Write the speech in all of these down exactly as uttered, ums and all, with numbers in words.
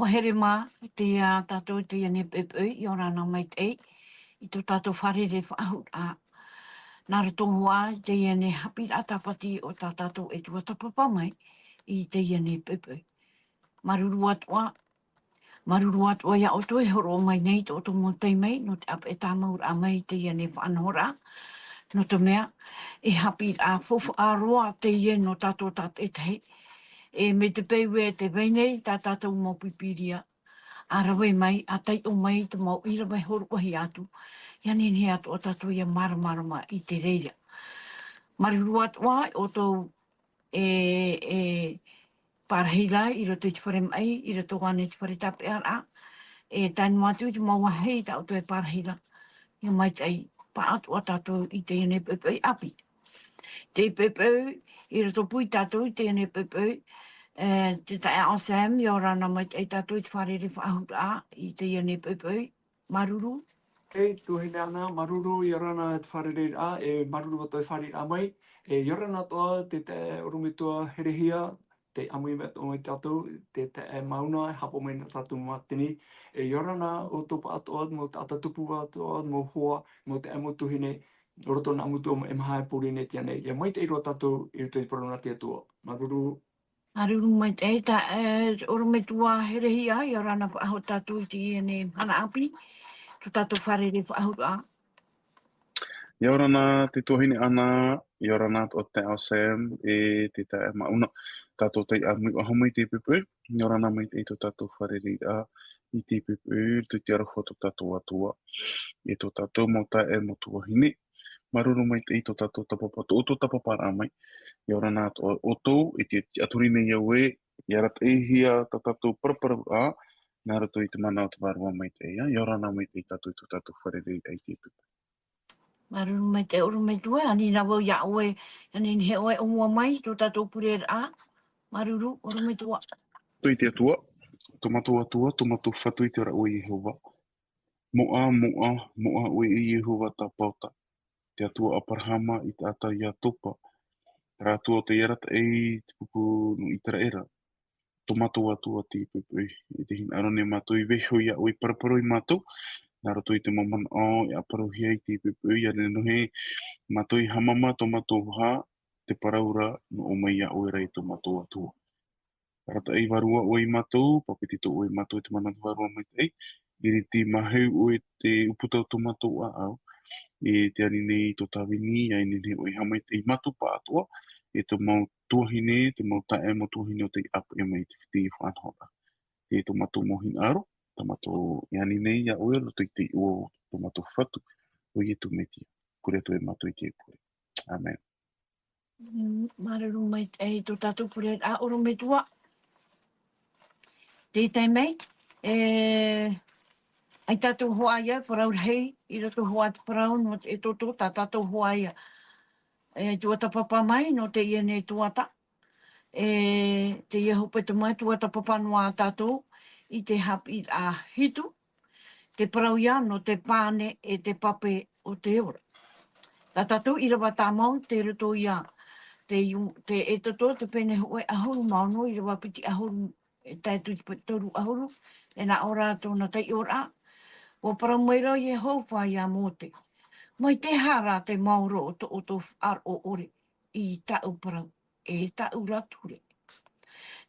Here mā, te ia tātou, te ia nei poipoi, ʻia ora na maitaʻi, i tō tātou fārerei faʻahou, ā, nā roto hoʻi, te ia nei haʻapiʻiraʻa tāpati o tā tātou e tuatāpapa mai, i te ia nei poipoi. Māuruuru atoʻa, māuruuru atoʻa iā ʻoutou e hōroʻa mai nei tō ʻoutou mau taime, nō te ʻāpeʻe tāmauraʻa mai, te ia nei faʻanahoraʻa, nō te mea, e haʻapiʻiraʻa faufaʻa roa te ia nō tātou tātaʻitahi, e mai te peu e tē vai nei tā tātou mau pīpīria, ʻa rave mai, ʻa taiʻo mai te mau ʻīrava e hōroʻahia atu, ʻia nehenehe atoʻa tātou ʻia māramarama i te reira. Māuruuru atoʻa, ʻoutou e, e pārahi ra i roto i te fare maʻi, i roto ānei i te fare tāpeʻaraʻa, e tae noa atu i te mau vāhi tā ʻoutou e pārahi ra, ʻia maitaʻi, pāʻatoʻa tātou i te ia nei poipoi ʻāpī. Te poipoi, i roto pū ia tātou i te ia nei poipoi, e, te taeaʻe Sam, ʻia ora na maitaʻi tātou i te fārerei faʻahou, ā, i te ia nei poipoi, māuruuru. E, tuahine Ana, māuruuru, ʻia ora na te fārereiraʻa, e, māuruuru atoʻa e fārereiraʻa mai, e, ʻia ora na atoʻa te, te ʻorometua Herehia, tē ʻāmui mai atoʻa mai tātou, te, te, e, Mauna, e haʻapaʻo mai nā tātou mātini, e, ʻia ora na ʻoutou pāʻatoʻa, mau taʻata tupu atoʻa, mau hoa, mau taeaʻe, mau tuahine, nō roto nā Motu o Maʻi Maha e Pōrīnetia nei. ʻIa maitaʻi roa tātou i roto i te parau nā te Atua. Māuruuru. Māuruuru maitaʻi, e, ʻorometua Herehia, ʻia ora na faʻahou tātou i te ia nei mahana ʻāpī, tō tātou fārerei faʻahou, ā. ʻIa ora na te tuahine Ana, ʻia ora na atoʻa te taeaʻe Sam, e te taeaʻe Mauna, tātou tei ʻāmui faʻahou mai i te poipoi, ʻia ora na maitaʻi tō tātou fārereiraʻa i te poipoi, i roto i te aroha o tō tātou Atua, e tō tātou mau taeaʻe mau tuahine, māuruuru maitaʻi tō tātou tāpapa, tō ʻoutou tāpaparaʻa mai, ʻia ora na atoʻa ʻoutou, i te, te tiʻaturi nei au ē, ʻia arataʻihia tā tātou paraparauraʻa, nā roto i te mana o te Vārua Maitaʻi, ā, ʻia ora na maitaʻi tātou i tō tātou fārereiraʻa i te poipoi. Māuruuru maitaʻi ʻorometua, ani rā vau iā ʻoe, ani nehenehe ʻoe e ʻōmua mai, tō tātou pureraʻa, māuruuru, ʻorometua. Tō i te Atua, tō mātou Atua, tō mātou Fatu i te ora ʻo Iehova. Moʻa, moʻa, moʻa ʻoe e Iehova Tāpaota, te Atua o Aperahama, Isaaka, Iakoba, terā Atua tei arataʻi i te pupu nō Iseraela. Tō mātou Atua tei poipoi, e te hinaʻaro nei mātou i vaiiho iā ʻoe, paraparau iā mātou, nā roto i te mau manaʻo e ʻāparauhia i te poipoi, ʻia nehenehe mātou e haʻamāmā tō mātou vaha, te parau ra, nō ʻō mai iā ʻoe rā e tō mātou Atua. Arataʻi Vārua ʻoe iā mātou, pāpetito ʻoe iā mātou i te mana o te Vārua Maitaʻi, ʻiriti mahiu ʻoe i te ʻūputa o tō mātou ʻāʻau, e tē ani nei i tō tāvini, ʻia nehenehe ʻoe e haʻamaitaʻi iā mātou pāʻatoʻa, e tō mau tuahine, te mau taeaʻe mau tuahine ʻo tei ʻāpeʻe mai i te fiti faʻanahoraʻa. E tō mātou mau hinaʻaro, tā mātou e ani nei iā ʻoe, nō te iʻoa o tō mātou Fatu, ʻo Iesu Mesia. Pure atu e mātou i te pure. ʻĀmene. Mm, māuruuru maitaʻi tō tātou pureraʻa, ʻorometua. Tē tae mai, e, ʻaita tātou hoʻi ia, parau rahi, i roto hoʻi te parau, nō te, e toto, tā tātou hoʻi ia. E, tuatāpapa mai, nō teie nei tuatāpapa. E, teie hopeʻa mai, tuatāpapa noa tātou, i te haʻapiʻiraʻa hitu, te parau ia nō te pane e te pape o te ora. Tā tātou ʻīrava tāmau, tei roto ia, te iu-, te Exodo, te pene hōʻē ʻahuru mā ono, ʻīrava piti ʻahuru, e tae atu i te pe-, toru ʻahuru, e nā ʻō ra tōna taiʻoraʻa, ʻua parau mai ra Iehova iā Mōse, mai te aha rā te maoro o tō ʻoutou faʻaroʻo ʻore i tāʻu parau, e tāʻu ra ture.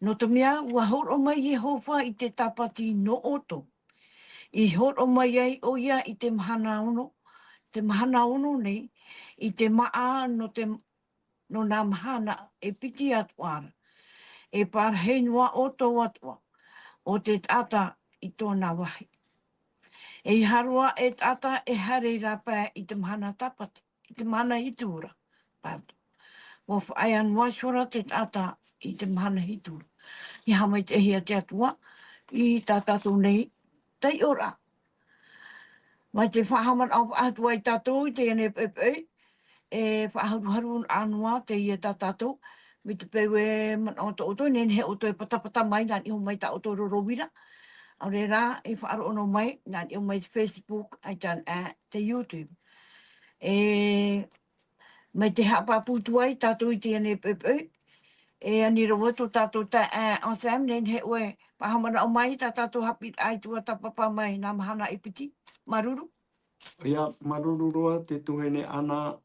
Nō te mea, ʻua hōroʻa mai Iehova i te tāpati nō ʻoutou. I hōroʻa mai ai ʻoia i te mahana ono, te mahana ono nei, i te māʻa nō te, nō nā mahana e piti atoʻa ra. E parahi noa ʻoutou atoʻa, ʻo te taʻata i tōna vāhi. E ʻeiaha roa e taʻata e haere i rāpae i te mahana tāpati, i te mahana hitu ra. Pardon. ʻUa faʻaea noa iho ra te taʻata i te mahana hitu ra. ʻIa haʻamaitaʻihia te Atua i tā tātou nei taiʻoraʻa. Mai te faʻahaʻamanaʻo faʻahou atu ai tātou i teie nei poipoi, e faʻaharuharu noa teie tā tātou, mai te peu e manaʻo tō ʻoutou, nehenehe ʻoutou e patapata mai, nā niʻa iho mai tā ʻoutou roro uira, ʻaore rā, e faʻaroʻo noa mai, nā niʻa iho mai te Facebook, ʻaita anaʻe te YouTube. E, mai te haʻapāpū atu ai tātou i teie nei poipoi, E ani roa tō tātou taeaʻe Anselme, nehenehe ʻoe e faʻahaʻamanaʻo mai tā tātou haʻapiʻiraʻa i tuatāpapa mai nā mahana e piti. Māuruuru. ʻOia, māuruuru roa te tuahine Ana,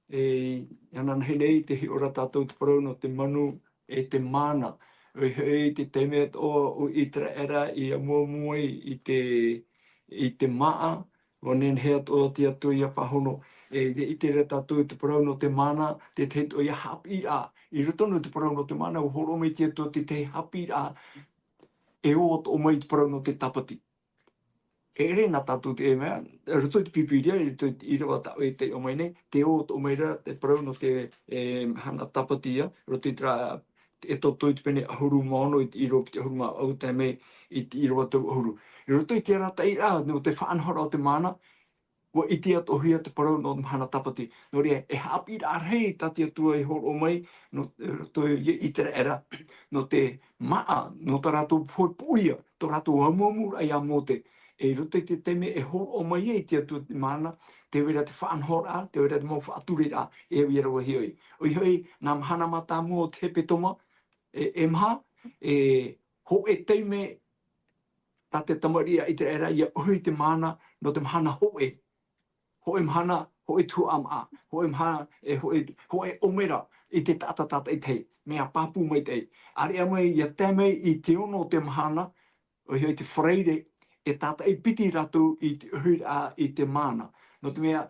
e, ananahi nei te hiʻo ra tātou te parau nō te manu e te māna. ʻOia hoʻi te taime atoʻa o ʻĪteraʻera i amuamu ai i te, i te māʻa, ʻua nehenehe atoʻa te Atua ʻia faʻahono. E, e ʻite ra tātou te parau nō te māna, te tahi atoʻa ia haʻapiʻiraʻa. I roto nō te parau nō te māna, ʻua hōroʻa mai te Atua te tahi haʻapiʻiraʻa e ʻoaʻoa mai i te parau nō te tāpati. E ʻere nā tātou te mea, i roto i te Pīpīria, i roto i te ʻīrava tā ʻoe e taiʻo mai nei, tē ʻoaʻoa mai ra te parau nō te, e, mahana tāpati ia, i roto i terā, Exodo i te pene ʻahuru mā ono i te ʻīrava piti ʻahuru mā vaʻu tae mai i te ʻīrava toru ʻahuru. I roto i te arataʻiraʻa nō te faʻanahoraʻa o te māna, ʻua ʻite atoʻahia te parau nō te mahana tāpati. Nō reira, e haʻapiʻiraʻa rahi tā te Atua i hōroʻa mai, nō, i roto ia ʻĪteraʻera, nō te māʻa, nō tā rātou pohe puʻia, tō rātou amuamuraʻa ia Mōte. E i roto i te taime e hōroʻa mai ai te Atua te māna, tē vai ra te faʻanahoraʻa, tē vai ra te mau faʻatureraʻa, e au ia rave hiʻo ai. ʻOia hoʻi, nā mahana mātāmua o te hepetoma, e, e maha, e hōʻē taime tā te tamariʻi a ʻĪteraʻera ʻia ʻohi i te māna nō te mahana hōʻē. Hōʻē mahana, hōʻē tuhaʻa māʻa, hōʻē mahana, e hōʻē, hōʻē ʻōmera i te taʻata tātaʻitahi. Mea pāpū maitaʻi. ʻĀreʻa mai, ʻia tae mai i te ono o te mahana, ʻoia hoʻi te Faraire, e tātaʻi piti rātou i te ʻohiraʻa i te māna. Nō te mea,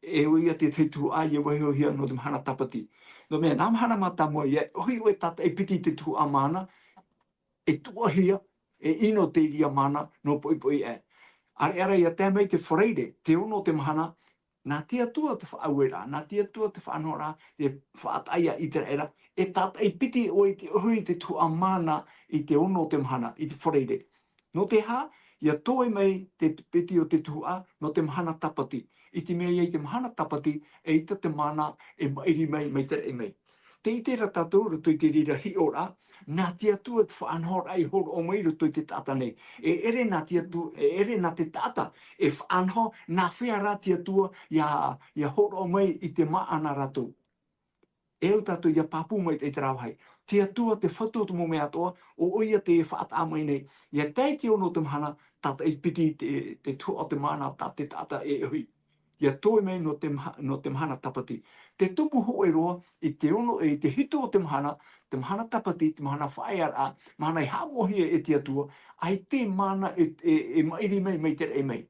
e ʻoia te tahi tuhaʻa ʻia vaihohia nō te mahana tāpati. Nō te mea, nā mahana mātāmua ʻia ʻohi ʻoe tātaʻi piti i te tuhaʻa māna, e tuʻahia, e ʻino te reira māna nō poʻipoʻi aʻe. ʻĀreʻa rā ʻia tae mai te Faraire, te ono o te mahana, nā te Atua te faʻaueraʻa, nā te Atua te faʻanahoraʻa, te faʻataʻa ia ʻĪteraʻera, e tātaʻi piti ʻoe i te ʻohi i te tuhaʻa māna i te ono o te mahana, i te Faraire. Nō te aha? ʻIa toe mai te piti o te tuhaʻa nō te mahana tāpati. I te mea ia i te mahana tāpati, eʻita te māna e maʻiri mai, mai te raʻi mai. Tē ʻite ra tātou i roto i te reira hiʻoraʻa, nā te Atua te faʻanahoraʻa i hōroʻa mai i roto i te taʻata nei. E ʻere nā te Atua, e ʻere nā te taʻata e faʻanaho, nā hea rā te Atua ʻia, ʻia hōroʻa mai i te māʻa nā rātou. E au tātou ʻia pāpū maitaʻi i terā vāhi. Te Atua te Fatu o te mau mea atoʻa, ʻo ʻoia tē faʻataʻa mai nei. ʻIa tae i te ono o te mahana, tātaʻi piti te, te tuhaʻa o te māna tā te taʻata e ʻohi. ʻIa toe mai nō te maha-, nō te mahana tāpati. Te tumu hōʻē roa, i te ono, i te hitu o te mahana, te mahana tāpati, te mahana faʻaearaʻa, mahana i haʻamoʻahia e te Atua, ʻaita e māna e, e, e maʻiri mai, mai te raʻi mai.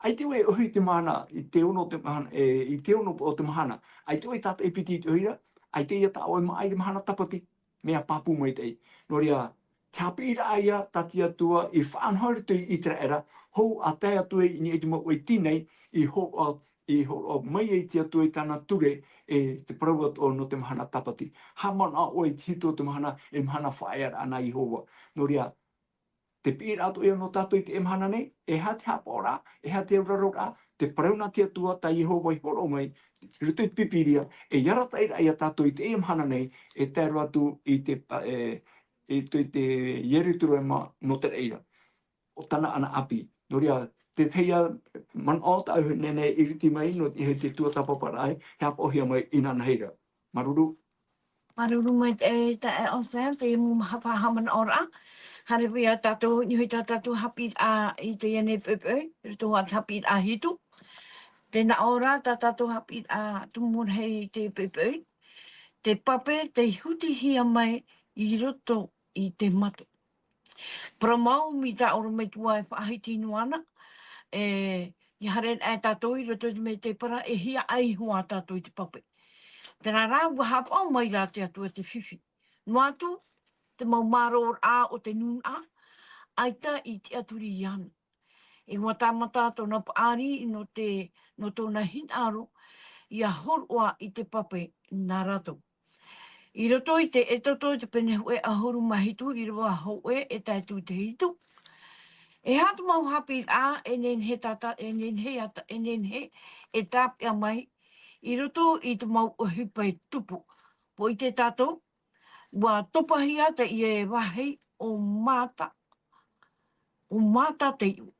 ʻAita ʻoe e ʻohi i te māna, i te ono o te mahana, e, i te ono o te mahana. ʻAita ʻoe e tātaʻi piti i te ʻohiraʻa, ʻaita ʻia taʻa ʻoe māʻa i te mahana tāpati. Mea pāpū maitaʻi. Nō reira, te haʻapiʻiraʻa ia tā te Atua i faʻanaho i roto i ʻĪteraʻera, hou ʻa tae atu ai i niʻa i te mau ʻohipa nei, i hōroʻa, i hōroʻa mai ai te Atua i tāna ture, e te parau atoʻa nō te mahana tāpati. Haʻamanaʻo ʻoe i te hitu o te mahana, e mahana faʻaearaʻa nā Iehova. Nō reira, te piʻiraʻa atoʻa ia nō tātou i teie mahana nei, e aha te haʻapaʻoraʻa, e aha te auraroraʻa, te parau nā te Atua tā Iehova i hōroʻa mai, i roto i te Pīpīria, e arataʻiraʻa ia tātou i teie mahana nei, e tae roa atu i te pa-, e, i te, i te Ierutarema nō te reira. ʻO tāna ʻana ʻāpī. Nō reira, te tahi ā manaʻo tāʻu e nehenehe e ʻiriti mai, nō te, te tuatāpaparaʻa, e haʻapaʻohia mai inanahi ra. Māuruuru. Māuruuru maitaʻi, e, taeaʻe Anselme, teie mau faʻahaʻamanaʻoraʻa. Haere mai ā tātou, i niʻa i tā tātou haʻapiʻiraʻa i teie nei poʻipoʻi, i roto i te haʻapiʻiraʻa hitu. Tē nā ʻō ra tā tātou haʻapiʻiraʻa tumu rahi i teie poʻipoʻi. Te pape, tei hutihia mai i roto i te mata. Parau mau mai tā ʻorometua e faʻahiti noa ana, e, ʻia haere aʻe tātou i roto i te mea tē parau, e hiaʻai iho ā tātou i te pape. Terā rā, ʻua haʻapaʻo mai rā te Atua te fifi. Noa atu, te mau māroraʻa o te nūnaʻa, ʻaita i tiʻaturi iāna. E ʻua tāmata tōna paʻari nō te, nō tōna hinaʻaro, ʻia hōroʻa i te pape nā rātou. I roto i te Exodo, te pene hōʻē ʻahuru mā hitu, ʻīrava hōʻē e tae atu i te hitu. E aha te mau haʻapiʻiraʻa e nehenehe tāta-, e nehenehe ata-, e nehenehe e tāpeʻa mai i roto i te mau ʻohipa e tupu? ʻUa ʻite tātou, ʻua topahia teie vāhi ʻo Mata, ʻo Mata te iʻoa.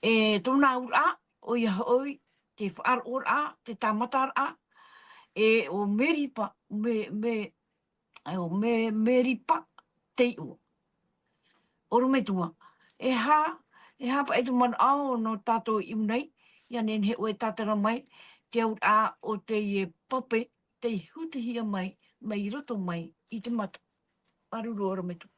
E tōna auraʻa, ʻoia hoʻi, te faʻaroʻoraʻa, te tāmataraʻa, e ʻo Meripa, Me-, Me-, ʻAe ʻo Me-, Meripa te iʻoa. ʻOrometua, e aha, e aha paʻi te manaʻo nō tātou i ʻō nei, ʻia nehenehe ʻoe e tātara mai, te auraʻa o teie pape, tei hutihia mai, mai roto mai i te mata. Māuruuru ʻorometua.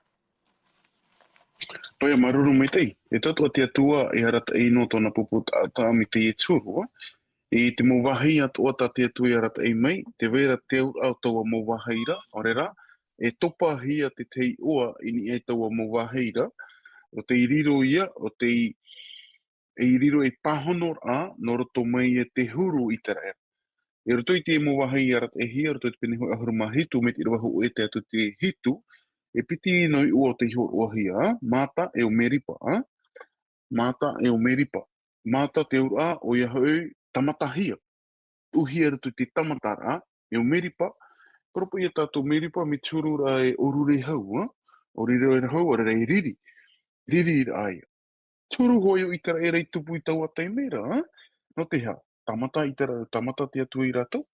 ʻOia, māuruuru maitaʻi. E tātou te Atua e arataʻi noa tōna pupu taʻata mai teie te huru, ā. I te mau vāhi atoʻa tā te Atua e arataʻi mai, tē vai ra te auraʻa o taua mau vāhi ra, ʻaore rā, e topahia te iʻoa i niʻa i taua mau vāhi ra, ʻo tei riro ia, ʻo tei, e riro ei pāhonoraʻa, nō roto mai i te huru o ʻĪteraʻera. I roto i te mau vāhi i arataʻihia, i roto i te pene hōʻē ʻahuru mā hitu, mai te ʻīrava hōʻē tae atu i te hitu, e piti noa iʻoa tei hōroʻahia, ā, Mata e ʻo Meripa, ā. Mata e ʻo Meripa. Mata te auraʻa, ʻoia hoʻi, tamatahia. Tuʻuhia i roto i te tamataraʻa, e ʻo Meripa, parau paʻi ia tātou Meripa, mai te huru ra e ʻōrurehau, ā? ʻŌrurehau, ʻaore rā e riri. Riri ra ia. Te huru hoʻi o ʻĪteraʻera i tupu i taua taime ra, ā? Nō te aha, tāmata ʻĪtera-, tāmata te Atua ia rātou,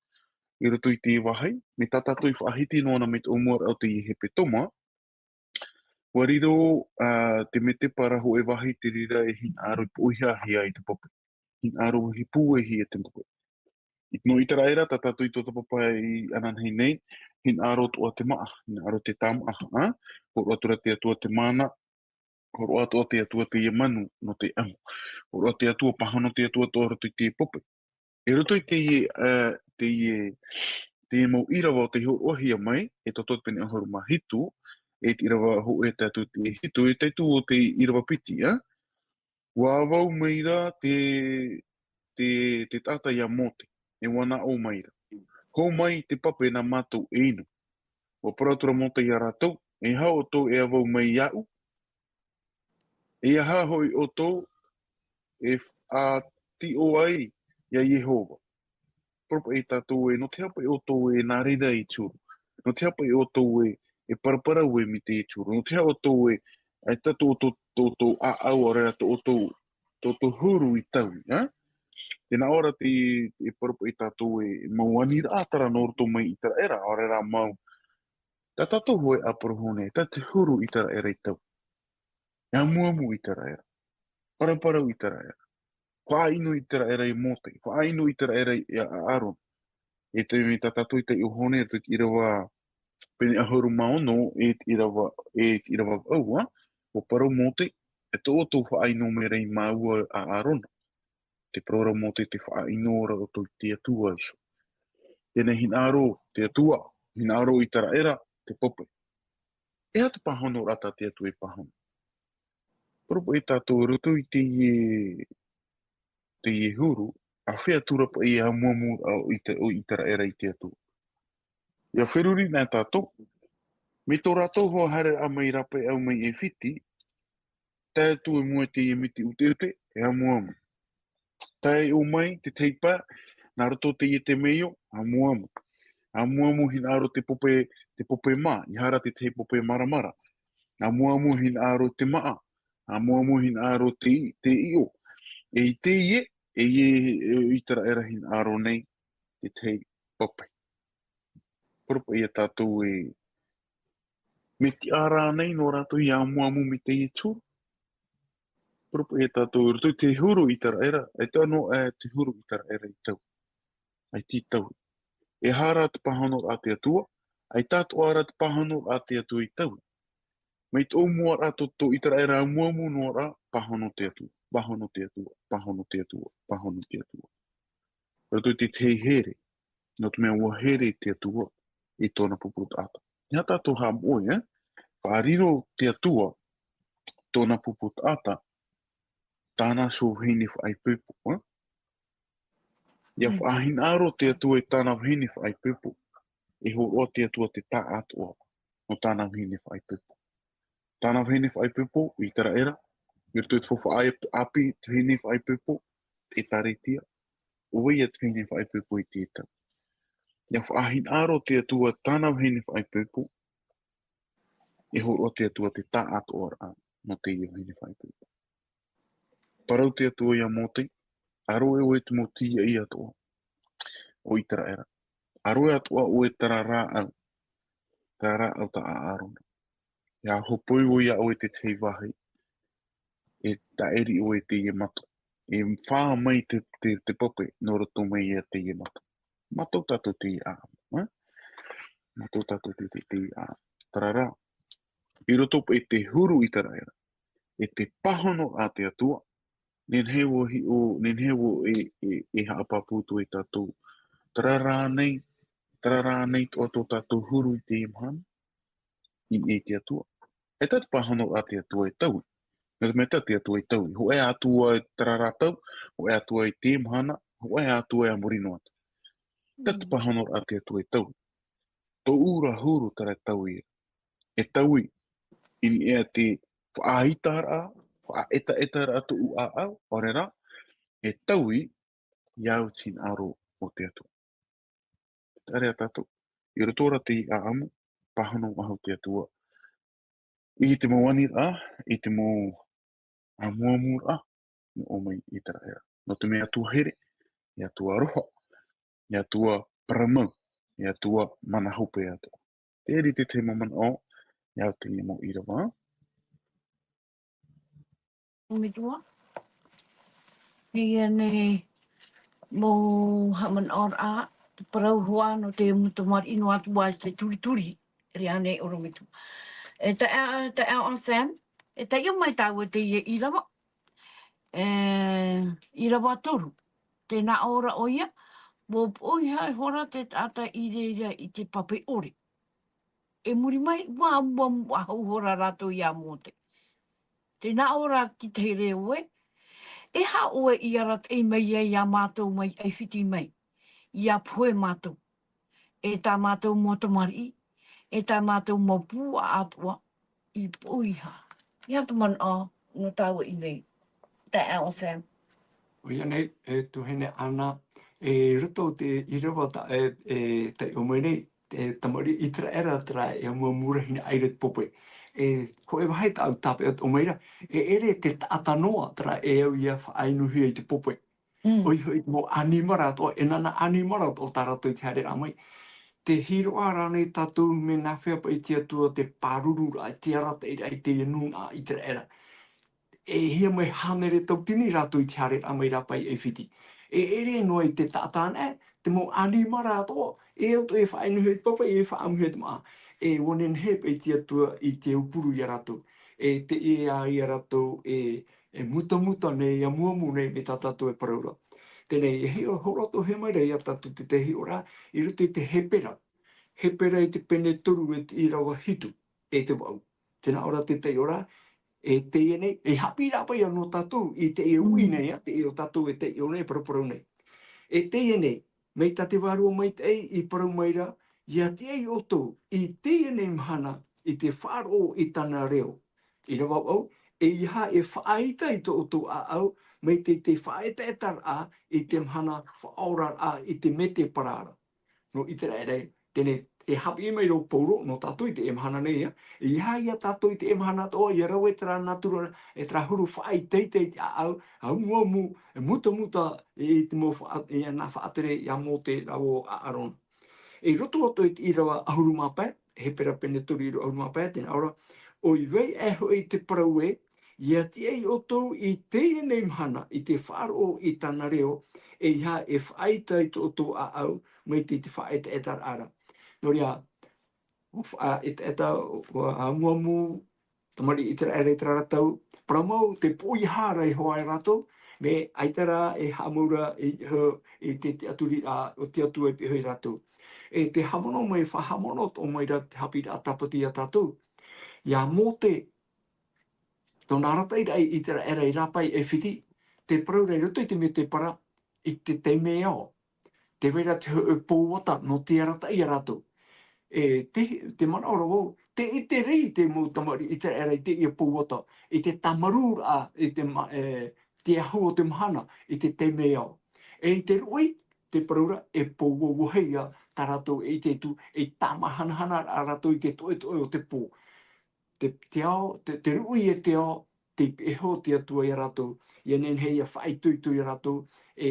i roto i te vāhi, mai tā tātou i faʻahiti noa na mai te ʻōmuaraʻa o te hepetoma, ʻua riro, ā, te mētēpara hōʻē vāhi te reira e hinaʻaro i poʻihia ai te pape. Hinaʻaro i pūaihia te pape. I te nō ʻĪteraʻera, tā tātou i tautapa paʻi ananahi nei, hinaʻaro atoʻa te māʻa, hinaʻaro te tāmāʻa, ā? Hōroʻa atu ra te Atua te māna, hōroʻa atoʻa te Atua teie manu nō te ʻamu. Hōroʻa te Atua, pāhono te Atua atoʻa i roto i te pape. I roto i teie, ā, teie, teie mau ʻīrava o tei hōroʻahia mai, e tātou te pene ʻahuru mā hitu, e te ʻīrava hōʻē tae atu i te hitu, e tae atu i te ʻīrava piti, ā? ʻUa avau mai ra te, te, te taʻata ia Mōte, e ʻua nā ʻō mai ra. Hō mai te pape nā mātou e inu. ʻUa parau atu ra Mōte ia rātou, e aha ʻoutou e avau mai iāʻu? E aha hoʻi ʻoutou e faʻatiʻo ai ia Iehova? Parau paʻi ia tātou ē, nō te aha paʻi ʻoutou e nā reira i te huru? Nō te aha paʻi ʻoutou e, e paraparau mai teie te huru? Nō te aha ʻoutou e, e tā tō, tō, tō, tō ʻāʻau, ʻaore rā tō, tō, tō, tō huru i taui, ā? Tē nā ʻō ra te, e parau paʻi ia tātou ē, mau aniraʻa terā nō roto mai ʻĪteraʻera, ʻaore rā mau, tā tātou hōʻē ʻāpōsetolo nei, tā te huru ʻĪteraʻera i taui. E amuamu ʻĪteraʻera. Paraparau ʻĪteraʻera. Faʻaʻino ʻĪteraʻera ia Mōte. Faʻaʻino ʻĪteraʻera ia ʻĀrona. E te mea tā tātou i taiʻo nei, i te ʻīrava pene ʻahuru mā ono, e te ʻīrava, e te ʻīrava vaʻu, ā, ʻua parau Mōte, e tō ʻoutou faʻaʻino mai ra ia māua ʻo ʻĀrona. Tē parau ra Mōte, tē faʻaʻino ra ʻoutou i te Atua iho. Teie nei hinaʻaro te Atua, hinaʻaro ʻĪteraʻera, te pape. E aha te pāhonoraʻa tā te Atua e pāhono? Parau paʻi ia tātou i roto i teie, teie huru, āfea atu ra paʻi e amuamu ʻo ʻĪte-, ʻo ʻĪteraʻera i te Atua. ʻIa feruri na tātou, mai tō rātou haereraʻa mai rāpae au mai ʻĒfiti, tae atu i mua i teie miti ʻuteʻute, e amuamu. Tae ʻō mai te tahi pae, nā roto teie temeio, amuamu. Amuamu hinaʻaro te pape, te pape mā, ʻaita rā te tahi pape maramara. Amuamu hinaʻaro te māʻa. Amuamu hinaʻaro te, te ʻiʻo. E i teie, e i, e ʻĪteraʻera hinaʻaro nei, te tahi pape. Parau paʻi ia tātou ē, mea tiʻa rānei nō rātou ia amuamu mai teie te huru? Parau paʻi ia tātou, i roto i te huru ʻĪteraʻera, ʻaita noa ā te huru ʻĪteraʻera i taui. ʻAita i taui. E aha rā te pāhonoraʻa a te Atua, ʻaita atoʻa rā te pāhonoraʻa a te Atua i taui. Mai te ʻōmuaraʻa tō, tō ʻĪteraʻera amuamu noa ra, pāhono te Atua, pāhono te Atua, pāhono te Atua, pāhono te Atua. I roto i te tahi here, nō te mea ʻua here te Atua i tōna pupu taʻata. E aha tātou haʻamoʻe, ē? Faʻariro te Atua tōna pupu taʻata, tāna iho vahine faʻaipoipo, ē? ʻIa Mm. faʻahinaʻaro te Atua i tāna vahine faʻaipoipo, e hōroʻa te Atua te taʻatoʻaraʻa nō tāna vahine faʻaipoipo. Tāna vahine faʻaipoipo, ʻĪteraʻera, i roto i te faufaʻa ʻāpī, te vahine faʻaipoipo, te ʻĒtārētia, ʻo vai ia te vahine faʻaipoipo i teie tau. ʻIa faʻahinaʻaro te Atua tāna vahine faʻaipoipo, e hōroʻa te Atua te taʻatoʻaraʻa nō teie vahine faʻaipoipo. Parau te Atua ia Mōte, ʻa roe ʻoe te mau tīaʻi atoʻa o ʻĪteraʻera. ʻA roe atoʻa ʻoe terā rāʻau. rāʻau tā ʻĀrona. ʻIa hōpoi ʻoe iā ʻoe i te tahi vāhi, e tāʻiri ʻoe i teie mato. E fā mai te, te, te pape nō roto mai iā teie mato. Mātou tātou teie ʻāʻamu, ē? Mātou tātou te, te, teie ʻāʻamu. Terā rā, i roto i te huru ʻĪteraʻera, e te pāhono a te Atua, nehenehe ʻua hiʻo, nehenehe ʻua e, e, e haʻapāpū atu e tātou. Terā rā nei, terā rā nei tō, tō tātou huru i teie mahana, i, i te Atua. E tā te pāhono a te Atua e taui. Nō te mea tā te Atua e taui. Hōʻē ā Atua i terā rā tau, hōʻē ā Atua i teie mahana, hōʻē ā Atua i a muri noa atu. Tā te pāhono a te Atua e taui. Tōʻu ra huru terā e taui. E taui. I niʻa i te faʻaitaraʻa, faʻaetaetaraʻa tōʻu ʻāʻau, ʻaore rā, e taui i au i te hinaʻaro o te Atua. Terā rā tātou. I roto ra i te ʻāʻamu, pāhono ʻahu te Atua. I te mau aniraʻa, i te mau ʻāmuamuraʻa, nō ʻō mai i terā rā. Nō te mea Atua here, e Atua aroha, e Atua parau mau, e Atua mana hope atoʻa. Terā te tahi mau manaʻo, i au teie mau ʻīrava. Metua. Teie nei mau haʻamanaʻoraʻa, te parau hoʻi nō te mau tamariʻi noa atu ā i te turituri, ʻere ānei ʻorometua. E taeaʻe, taeaʻe Sam, e taiʻo mai tāua teie ʻīrava. E, ʻīrava toru. Tē nā ʻō ra ʻoia, ʻua poʻihā ihora te taʻata i reira i te pape ʻore. I muri mai, ʻua, ʻua, ʻua amuamu ihora rātou iā Mōte. Tē nā ʻō ra te tahi reo ē, e aha ʻoe i arataʻi mai ai iā mātou mai ʻAifiti mai, ʻia pohe mātou, e tā mātou mau tamariʻi, e tā mātou mau puaʻa atoʻa, i poʻihā. E aha te manaʻo nō tāua i ʻō nei, taeaʻe Sam? ʻOia nei, e tuahine Ana, i roto i te ʻīrava tā, e, e taiʻo mai nei, te tamariʻi ʻĪteraʻera terā e amuamu ra hinaʻaro i te pape. E, hōʻē vāhi tāʻu tāpeʻa atoʻa mai ra, e ʻere te taʻata noa terā e au ʻia faʻainuhia i te pape. Mm. ʻOia hoʻi te mau ʻanimara atoʻa, e nānā ʻanimara atoʻa tā rātou i te haereraʻa mai. Tē hiʻo ra ānei tātou mea nāfea paʻi te Atua te pārururaʻa, te arataʻiraʻa i teie nūnaʻa ʻĪteraʻera. E hia mai hānere tauatini rātou i te haereraʻa mai rā paʻi ʻAifiti. E ʻere noa i te taʻata anaʻe, te mau ʻanimara atoʻa, e au atoʻa e faʻainuhia i te pape, e faʻaʻamuhia i te māʻa. E ʻua nehenehe paʻi te Atua i te aupuru iā rātou. E teie ā iā rātou e, e mutamuta nei, e amuamu nei, mai tā tātou e parau ra. Teie nei, e hiʻo, hōroʻa atoʻa mai ra iā tātou te, te hiʻoraʻa, i roto i te Hepera. Hepera i te pene toru e te ʻīrava hitu, e te vaʻu. Tē nā ʻō ra te taiʻoraʻa, e teie nei, e haʻapiʻiraʻa paʻi nō tātou, i teie uʻi nei, ā, teie ʻo tātou e taiʻo nei, e paraparau nei. E teie nei, mai tā te Vārua Maitaʻi i parau mai ra, ʻia tiʻa ʻoutou, i teie nei mahana, i te faʻaroʻo i tāna reo. ʻĪrava vaʻu, ʻeiaha e faʻaʻite i tō ʻoutou ʻāʻau, mai te, te faʻaetaetaraʻa, i te mahana faʻaoraraʻa, i te mētēpara ra. Nō ʻĪteraʻera, teie nei, e haʻapiʻi mai ra ʻo Pauro, nō tātou i teie mahana nei, ā. ʻEiaha iā tātou i teie mahana atoʻa, ʻia rave terā nātura, e terā huru faʻaʻiteʻite i te ʻāʻau, amuamu, e mutamuta, i te mau faʻa-, i ana faʻatere iā Mōte rāua ʻo ʻĀrona. I roto atoʻa i te ʻīrava ʻahuru mā pae, Hepera pene toru ʻīrava ʻahuru mā pae, tē nā ʻō ra, ʻoia hoʻi te parau ē, ʻia tiʻa ʻoutou i teie nei mahana, i te faʻaroʻo i tāna reo, ʻeiaha e faʻaʻite i tō ʻoutou ʻāʻau, mai te, te faʻaetaetaraʻa ra. Nō reira, ʻua faʻaetaeta, ʻua amuamu, tamariʻi ʻĪteraʻera i terā ra tau, parau mau, tē poʻihā ra iho ā rātou, mea ʻaita rā e haʻamau ra i, i te, te tiʻaturiraʻa o te Atua e pihaʻi iā rātou. E tē haʻamanaʻo mai, faʻahaʻamanaʻo atoʻa mai ra te haʻapiʻiraʻa tāpati iā tātou. Iā Mōte, tōna arataʻiraʻa i ʻĪteraʻera i rāpae i ʻAifiti, tē parau ra i roto i te mētēpara, i te taime ao. Tē vai ra te hōʻē pouata nō te arataʻi iā rātou. E, te, tē manaʻo ra vau, tē ʻite ra te mau tamariʻi ʻĪteraʻera i teie pouata, i te tāmarūraʻa, i te ma-, e, te ahu o te mahana, i te taime ao. E i te ruʻi, tē parau ra, e pou auahi ïa tā rātou e ʻite atu, e tāmāhanahana rā rātou i te toʻetoʻe o te pō. Te, te ao, te, te ruʻi e te ao, tei pihaʻi iho te Atua iā rātou, ʻia nehenehe ʻia faʻaitoito iā rātou, e,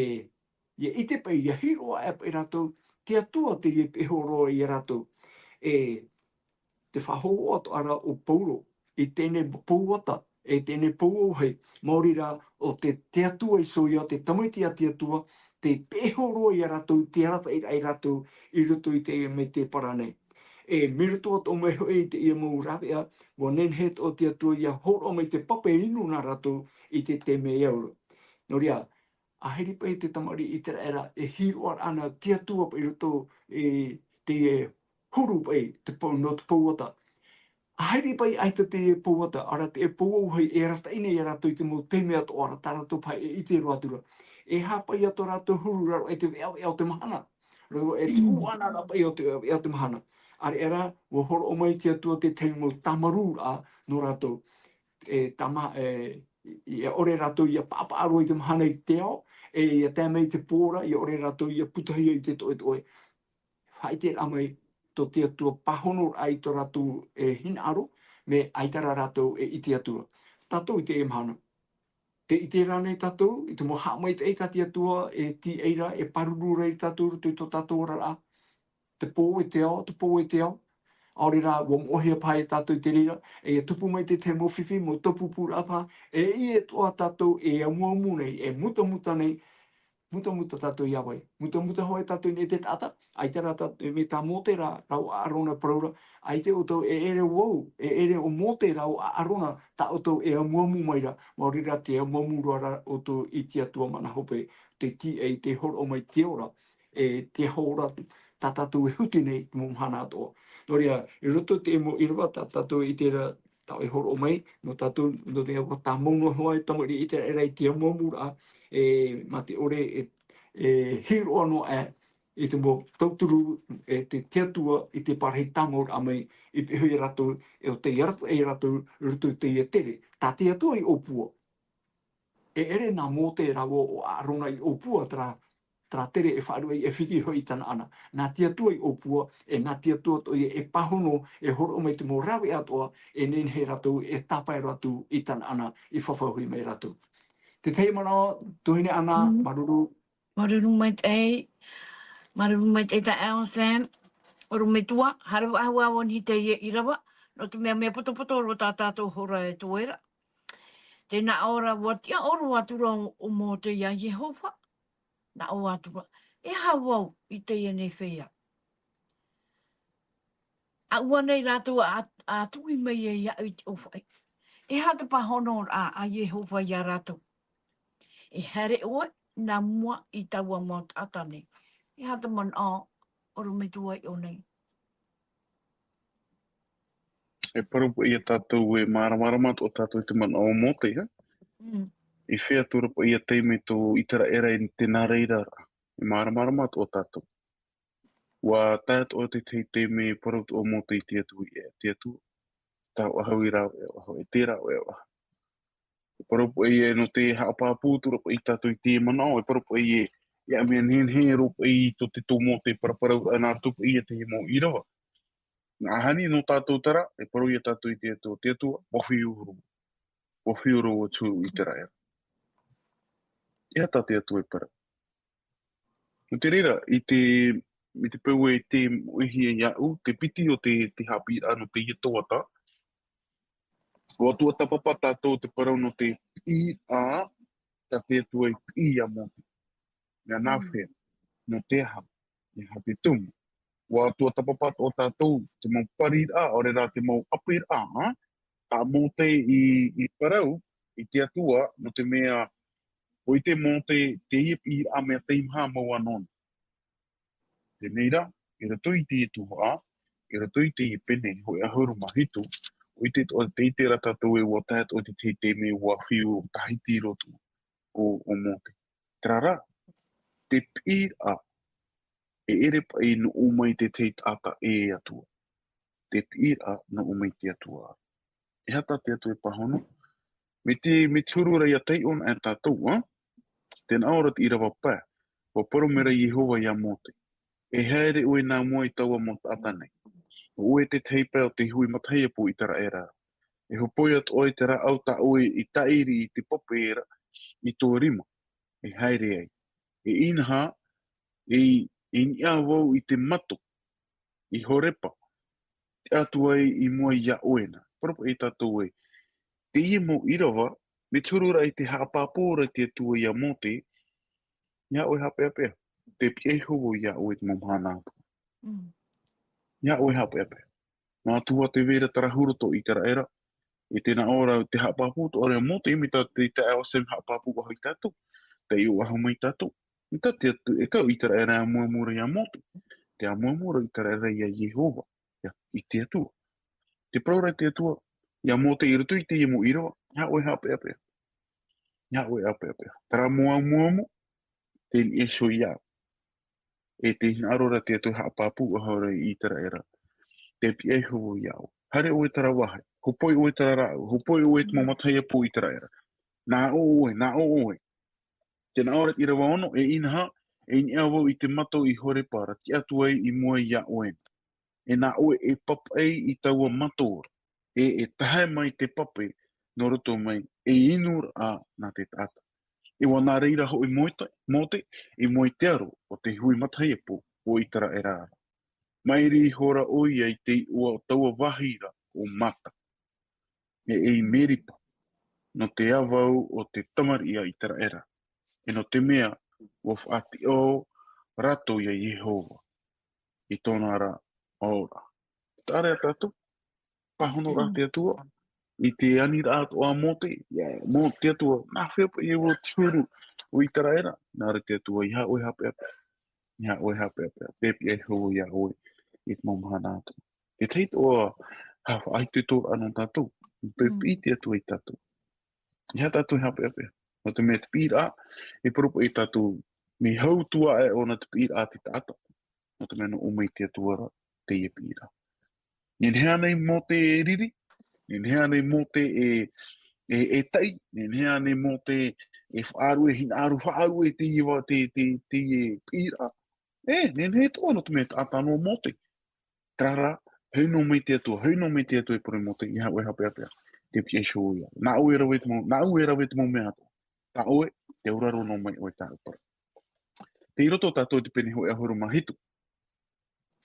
ʻia ʻite paʻi, ʻia hiʻo aʻe paʻi rātou, te Atua tei pihaʻi iho roa iā rātou. E, te faʻahōhoʻa atoʻa ra o Pauro i teie nei pouata, e teie nei pouauahi, maori rā ʻo te, te Atua iho ia, te Tamaiti a te Atua, tei pēhea roa ia rātou, te arataʻi ia rātou i roto i te, mai te parau nei. E, mai roto atoʻa mai hoʻi i teie mau rāveʻa, ʻua nehenehe atoʻa te Atua ʻia hōroʻa mai te pape inu nā rātou i te, te mea i ʻauro. Nō reira, ʻa hiri paʻi te tamariʻi ʻĪteraʻera, e hīroʻa ana te Atua paʻi i roto i te huru paʻi te pou, nō te pouata. ʻA hiri paʻi ʻaita te pouata, ʻaore rā te pouauahi e arataʻi nei ia rātou i te mau taime atoʻa ra, tā rātou paʻi e ʻite roa atu ra. E aha paʻi atoʻa rātou huru i raro aʻe i te veʻaveʻa o te mahana. Rātou e tuʻu ana ra paʻi o te veʻaveʻa o te mahana. ʻĀreʻa rā, ʻua hōroʻa mai te Atua te tahi mau tāmarūraʻa nō rātou. E tama-, e, i, ʻia ʻore rātou ʻia paʻapaʻa roa i te mahana i te ao, e ʻia tae mai i te pō ra, ʻia ʻore rātou ʻia putahia i te toʻetoʻe. Faʻaʻite rā mai tō te Atua pāhonoraʻa i tō rātou e hinaʻaro, mea ʻaita rā rātou e ʻite atu ra. Tātou i teie mahana. Tē ʻite ra ānei tātou, i te mau haʻamaitaʻi tā te Atua e tīaʻi ra, e pāruru ra ia tātou i roto i tō tātou oraraʻa? Te pō e te ao, te pō e te ao. ʻAore rā, ʻua moʻehia paʻi ia tātou i te reira, e ʻia tupu mai te tahi mau fifi, mau taupupūraʻa paʻi, e ʻī atoʻa tātou e amuamu nei, e mutamuta nei, mutamuta tātou ia vai. Mutamuta hoʻi tātou i niʻa i te taʻata, ʻaita rā tā, e mea tā Mōte rā, rāua ʻo ʻĀrona e parau ra, ʻaita ʻoutou e ʻere vau, e ʻere ʻo Mōte rāua ʻo ʻĀrona, tā ʻoutou e amuamu mai ra, maori rā tē amuamu roa ra ʻoutou i te Atua mana hope, tē tīaʻi, tē hōroʻa mai te ora, e te aho ora tā tātou e huti nei i te mau mahana atoʻa. Nō reira, i roto i te mau ʻīrava tā tātou e ʻite ra, tāʻu e hōroʻa mai, nō tātou, nō te mea ʻua tāmau noa hoʻi te tamariʻi ʻĪteraʻera i te amuamuraʻa, e, mā te ʻore, e, e hīroʻa noa aʻe i te mau tauturu, e te, te Atua i te parahi tāmauraʻa mai, i pīhaʻi ia rātou, e ʻo tei arataʻi ia rātou, i roto i teie tere. Tā te Atua i ʻōpua. E ʻere nā Mōte rāua ʻo ʻĀrona i ʻōpua terā, terā tere e faʻaruʻe e fiti hoʻi i Tanaana. Nā te Atua i ʻōpua, e nā te Atua atoʻa ia e pāhono, e hōroʻa mai te mau rāveʻa atoʻa, e nehenehe rātou e tāpae roa atu i Tanaana, i fafauhi mai rātou. Te tahi manaʻo, tuahine Ana, Mm. māuruuru. Māuruuru maitaʻi, māuruuru maitaʻi taeaʻe Sam, ʻorometua, haere faʻahou ā vau i teie ʻīrava, nō te mea, mea potopoto roa tā tātou hora e toe ra. Tē nā ʻō ra, ʻua tiʻaoro atu ra ʻo Mōte ia Iehova, nā ʻō atu ra, e aha vau i teie nei feiā? ʻA ʻua nei rātou a, a tuʻi mai ai iaʻu i te ʻōfaʻi. E aha te pāhonoraʻa a Iehova ia rātou? E haere ʻoe nā mua i taua mau taʻata nei. E aha te manaʻo ʻorometua i ʻō nei? E parau paʻi ia tātou e māramarama atoʻa tātou i te manaʻo o Mōte, ha? Mm. I fea atu ra paʻi ia taime tō ʻĪteraʻera i te nā reira ra. E māramarama atoʻa tātou. ʻUa tae atoʻa te tahi taime e parau atoʻa Mōte i te Atua, e te Atua, tā ʻoe e rāveʻa, e te rāveʻa. E parau paʻi ē, nō te haʻapāpū atu ra paʻi tātou i te manaʻo, e parau paʻi ē, ia mea nehenehe roa paʻi tō te, tō Mōte paraparau, ā, nā roto paʻi ia te mau ʻīrava. Nā hani nō tātou terā, e parau ia tātou i te Atua, te Atua, ʻua fiu roa. ʻUa fiu roa atu i te raʻa. E aha tā te Atua e parau? Nō te reira, i te, i te peu e tē moʻehia iāʻu, te piti o te, te haʻapiʻiraʻa nō teie tuhaʻa, ʻua tuatāpapa tātou te parau nō te piʻiraʻa, tā te Atua i piʻi iā Mōte. Mea nā Mm. fea, nō te aha, e aha te tumu. ʻUa tuatāpapa atoʻa tātou, te mau pariraʻa, ʻaore rā te mau ʻāpīraʻa, ā? Tā Mōte i, i parau, i te Atua, nō te mea, ʻua ʻite Mōte, teie piʻiraʻa mea teimaha mau anō na. Teie nei rā, i roto i te tuhaʻa, i roto i te pene, hōʻē ʻahuru mā hitu, ʻua ʻite atoʻa, tē ʻite ra tātou ē ʻua tae atoʻa te tahi taime ʻua fiu tāhiti roa atu ʻo, ʻo Mōte. Terā rā, te piʻiraʻa, e ʻere paʻi nō ʻō mai te tahi taʻata e Atua. Te piʻiraʻa nō ʻō mai te Atua. E aha tā te Atua e pāhono? Mai te, mai te huru ra ʻia taiʻo na e tātou, ā? Tē nā ʻō ra te ʻīrava pae. ʻUa parau mai ra Iehova iā Mōte. E haere ʻoe nā mua i taua mau taʻata nei. ʻO ʻoe te tahi pae o te hui matahiapo o ʻĪteraʻera. E hōpoi atoʻa i te rāʻau tā ʻoe i tāʻiri i te pape ra i tō rima. E haere ai. E inaha, e, e niʻa vau i te mato, i Horepa, te tiʻa atu ai i mua iā ʻoe na. Parau paʻi tātou ē, teie mau ʻīrava, mea te huru ra i te haʻapāpū ra te Atua iā Mōte, iā ʻoe haʻapeʻapeʻa, tē piʻi Iehova iā ʻoe i te mau mahana atoʻa. Mm. Iā ʻoe haʻapeʻapeʻa. Nā tua te vera tarahu roto i Iteraera, e tē nā ʻō ra te haʻapāpū atoʻa ra iā Mōte, mea tā te taeaʻe Hasem haʻapāpū ʻahu ia tātou, taiʻo ʻahu mai tātou. Mea tā te Atua, e tau Iteraera e amuamu ra iā Mōte, tē amuamu ra Iteraera iā Iehova, iā, i te Atua. Tē parau ra te Atua, iā Mōte i roto i teie mau ʻīrava, iā ʻoe haʻapeʻapeʻa. Iā ʻoe haʻapeʻapeʻa. Terā mau amuamu, tē niʻa iho iāʻu. E tē hinaʻaro ra te Atua haʻapāpū ʻahu ra i Iteraera. Tē piʻi Iehova iā ʻoe. Haere ʻoe terā vāhi. Hōpoi ʻoe terā rāʻau. Hōpoi ʻoe te mau matahiapo o Iteraera. Nā ʻō ʻoe, nā ʻō ʻoe. Tē nā ʻō ra te ʻīrava ono, e inaha, e i niʻa vau i te mato i Horepa ra, tiʻa atu ai i mua iā ʻoe. E nā ʻoe e papaʻi i taua mato ra, e, e tahae mai te pape nō roto mai, e inu ra nā te taʻata. E ʻua nā reira hoʻi Mōte, Mōte, i mua i te aro o te hui matahiapo o Iteraera ra. Mairi ihora ʻoia i te iʻoa o taua vāhi ra ʻo Mata, e, e i Meripa, nō te avau o te tamariʻi a Iteraera, e nō te mea ʻua faʻatiʻa rātou iā Iehova i tōna ra ora. Tāʻere a tātou, pāhono ra te Atua, i te aniraʻa atoʻa a Mōte, ia, mō te Atua, nā hea paʻi ʻua te huru o Iteraera, nā reira te Atua, iā ʻoe haʻapeʻapeʻa, iā ʻoe haʻapeʻapeʻa, tē piʻi Iehova iā ʻoe, i te mau mahana atoʻa. Tētahi atoʻa, ha, faʻaitoitoraʻa nō tātou, tē piʻi te Atua iā tātou. Iā tātou haʻapeʻapeʻa, nō te mea te piʻiraʻa, e parau paʻi tātou, mea hau atu aʻe ʻōna te piʻiraʻa a te taʻata. Nō te mea nō ʻō mai te Atua ra, teie piʻiraʻa. Nehenehe ānei Mōte e riri, nehenehe ānei Mōte e, e, e taʻi, nehenehe ānei Mōte e faʻaruʻe, hinaʻaro faʻaruʻe teie vā, te, te, teie piʻiraʻa. E, nehenehe atoʻa nō te mea taʻata noa Mōte. Terā rā, hoʻi noa mai te Atua, hoʻi noa mai te Atua e parau iā Mōte, iā ʻoe haʻapeʻapeʻa, tē piʻi Iehova iā. Nā ʻoe e rave te mau, nā ʻoe e rave te mau mea atoʻa. Tā ʻoe, tē ora roa noa mai ʻoe i tāʻu parau. Tei roto tātou i te pene hōʻē ʻahuru mā hitu.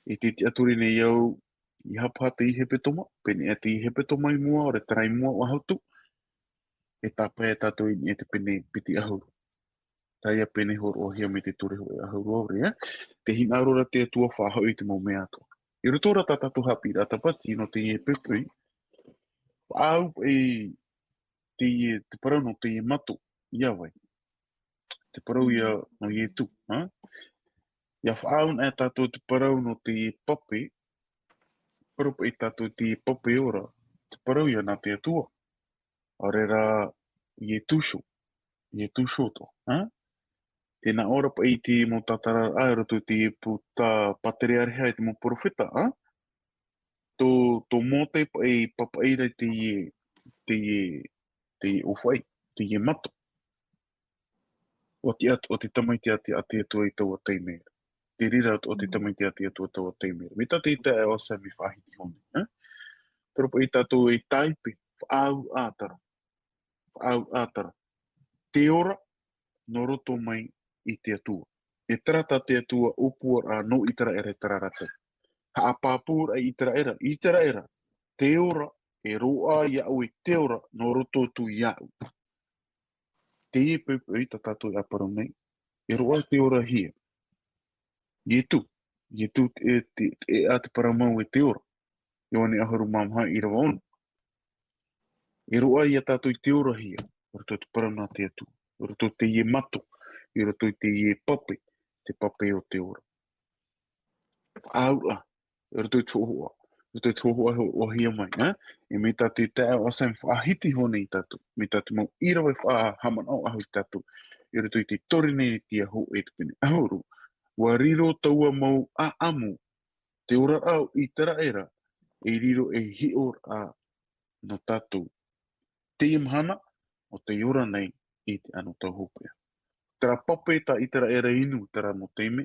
I te tiʻaturi nei au, i hapaha teie hepetoma, pene ʻē teie hepetoma i mua, ʻaore terā i mua ʻua hotu, e tāpae tātou i niʻa i te pene piti ʻahuru. Teie pene hōroʻahia mai te ture hōʻē ʻahuru ʻaore, ē? Tē hinaʻaro ra te Atua faʻahoʻi i te mau mea atoʻa. I roto ra tā tātou haʻapiʻiraʻa tāpati nō teie poʻipoʻi, faʻaau paʻi teie, te parau nō teie mato, ia vai. Te parau ia nō Ietu, ha? ʻIa faʻaau anaʻe tātou te parau nō teie pape, parau paʻi tātou teie pape ora, te parau ia nā te Atua. ʻAore rā Ietu iho, Ietu iho atoʻa, ha? Tē nā ʻō ra paʻi i te mau tātararaʻa i roto i te puta Pātereareha e te mau perofeta, ha? Tō, tō Mōte paʻi i papaʻi ra i teie, teie, teie ʻōfaʻi, teie mato. ʻO te at-, ʻo te tamaiti a te, a te Atua i taua taime ra. Te reira atoʻa te tamaiti a te Atua taua taime ra. Mai tā te taeaʻe Hasem i faʻahiti iho nei, ē? Parau paʻi tātou e tāipe, faʻaau ʻātara. Faʻaau ʻātara. Te ora, nō roto mai i te Atua. E terā tā te Atua ʻōpuaraʻa nō Iteraera e terā rātou. Haʻapāpūraʻa i Iteraera, Iteraera, te ora, e roaʻa iā ʻoe te ora, nō roto atu iāʻu. Teie poʻipoʻi tā tātou e parau nei, e roaʻa te orahia. Ietu, Ietu te, te, te, e te parau mau e te ora. Ioane ʻahuru mā maha ʻīrava ono. E roaʻa iā tātou i te orahia, i roto i te parau nā te Atua, i roto i teie mato, i roto i teie pape, te pape o te ora. Faʻaau ra, i roto i te hōhoʻa, i roto i te hōhoʻa e hōroʻahia mai, ē? E mai tā te taeaʻe Hasem faʻahiti iho nei tātou, mai tā te mau ʻīrava e faʻahaʻamanaʻo ʻahu ia tātou, i roto i te ture nei i te aho e te pene ʻahuru, ʻua riro taua mau ʻāʻamu, te oraraʻa o Iteraera, e riro ei hiʻoraʻa nō tātou. Teie mahana, ʻo tei ora nei i te anotau hopeʻa. Terā pape tā Iteraera i inu, terā mau taime,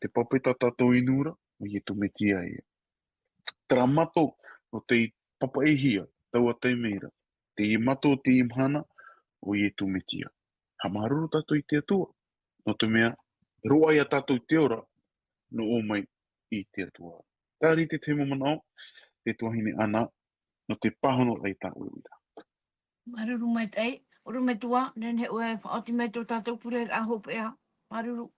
te pape tā tātou i inu ra, ʻo Ietu Metia ïa. Terā mato, ʻo tei papaʻihia, taua taime ra, teie mato, teie mahana, ʻo Ietu Metia. Haʻamāuruuru tātou i te Atua, nō te mea, roaʻa iā tātou te ora, nō ʻō mai i te Atua. Terā te tahi mau manaʻo, te tuahine Ana, nō te pāhonoraʻa i tā ʻoe uira. Māuruuru maitaʻi, ʻorometua, nehenehe ʻoe e faʻaoti mai tō tātou pureraʻa hopeʻa. Māuruuru.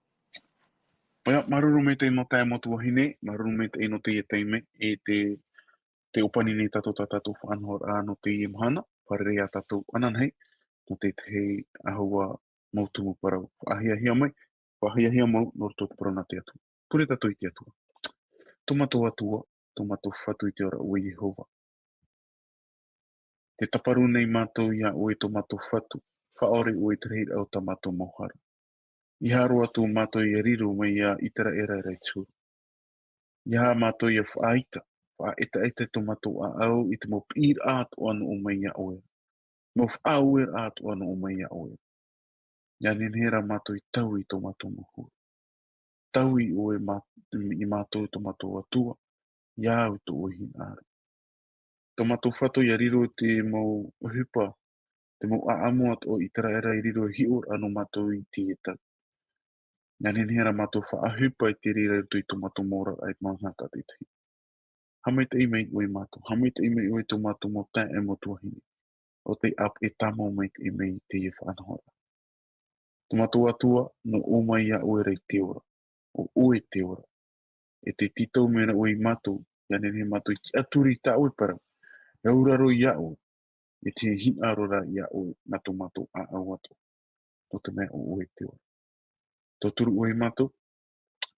ʻOia, māuruuru maitaʻi nō taeaʻe mau tuahine, māuruuru maitaʻi nō teie taime, e te, te ʻōpani nei tātou tā tātou faʻanahoraʻa nō teie mahana, fārerei ā tātou ananahi, nō te tahi āhua mau tumu parau. Faʻahiahia mai, faʻahiahia mau nō roto i te parau nā te Atua. Pure tātou i te Atua. Tō mātou Atua, tō mātou Fatu i te ora ʻo Iehova. Tē tāparu nei mātou iā ʻoe tō mātou Fatu, faʻaʻore ʻoe i te rahiraʻa o tā mātou mau hara. ʻEiaha roa atu mātou ʻia riro mai iā ʻĪteraʻera i te huru. ʻEiaha mātou ʻia faʻaʻetaʻeta, faʻaʻetaʻeta tō mātou ʻāʻau i te mau piʻiraʻa atoʻa nō ʻō mai iā ʻoe. Mau faʻaueraʻa atoʻa nō ʻō mai iā ʻoe. ʻIa nehenehe rā mātou i taui i tō mātou mau huru. Taui ʻoe mā-, i mātou tō mātou Atua, ʻia au tō ʻoe hinaʻaro. Tō mātou Fatu ʻia riro te mau ʻohipa, te mau ʻāʻamu atoʻa o ʻĪteraʻera i riro ei hiʻoraʻa nō mātou i teie tau. ʻIa nehenehe rā mātou faʻaʻohipa i te reira i roto i tō mātou mau oraraʻa i te mau mahana tātaʻitahi. Haʻamaitaʻi mai ʻoe iā mātou, haʻamaitaʻi mai ʻoe i tō mātou mau taeaʻe mau tuahine, ʻo tei ʻāpeʻe tāmau maitaʻi mai i teie faʻanahoraʻa. Tō mātou Atua, nō ʻō mai iā ʻoe rā te ora, ʻo ʻoe te ora. E tē tītau mai ra ʻoe iā mātou, ʻia nehenehe mātou i tiʻaturi i tā ʻoe parau, e auraro iā ʻoe, e te hinaʻaro rā iā ʻoe nā tō mātou ʻāʻau atoʻa, nō te mea ʻo ʻoe te ora. Tauturu ʻoe iā mātou,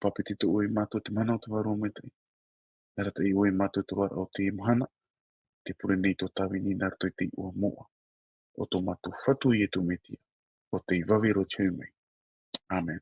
pāpetito ʻoe iā mātou te mana o te Vārua Maitaʻi. ʻIa arataʻi ʻoe iā mātou i te roaraʻa o teie mahana, tē pure nei tō tāvini nā roto i te iʻoa moʻa o tō mātou Fatu ʻo Ietu Metia, ʻo tei vave roa te hoʻi mai. ʻĀmene.